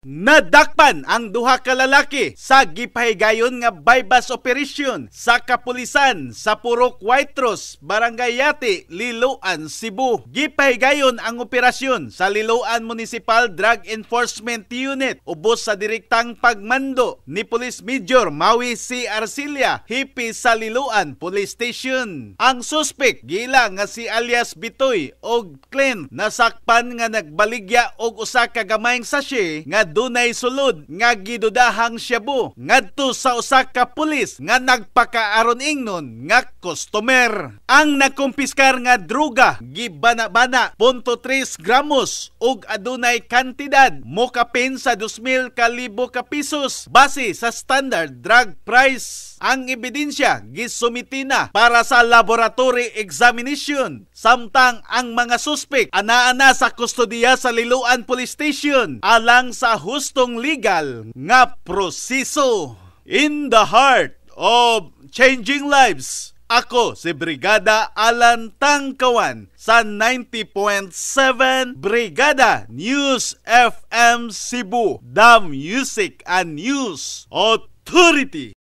Nadakpan ang duha ka lalaki sa gipahigayon nga buy-bust operation sa kapulisan sa Purok White Rose, Barangay Yati, Liloan, Cebu. Gipahigayon ang operasyon sa Liloan Municipal Drug Enforcement Unit ubos sa direktang pagmando ni Police Major Maui C. Arcilia, hepe sa Liloan Police Station. Ang suspect giila nga si alias Bitoy og Clint nasakpan nga nagbaligya og usa ka gamayng sachet nga dunay sulod nga gidudahang shabu ngadto sa usa ka pulis nga nagpakaaron ingnon nga customer. Ang nakumpiskar nga droga gibana-bana 0.3 gramos ug adunay kantidad mokapin sa 2,000 kalibo ka pesos base sa standard drug price. Ang ebidensya gisumiti na para sa laboratory examination, samtang ang mga suspek anaa na sa kustodiya sa Liloan Police Station alang sa hustong legal nga proseso. In the heart of changing lives, ako si Brigada Alan Tangkawan sa 90.7 Brigada News FM Cebu, the Music and News Authority.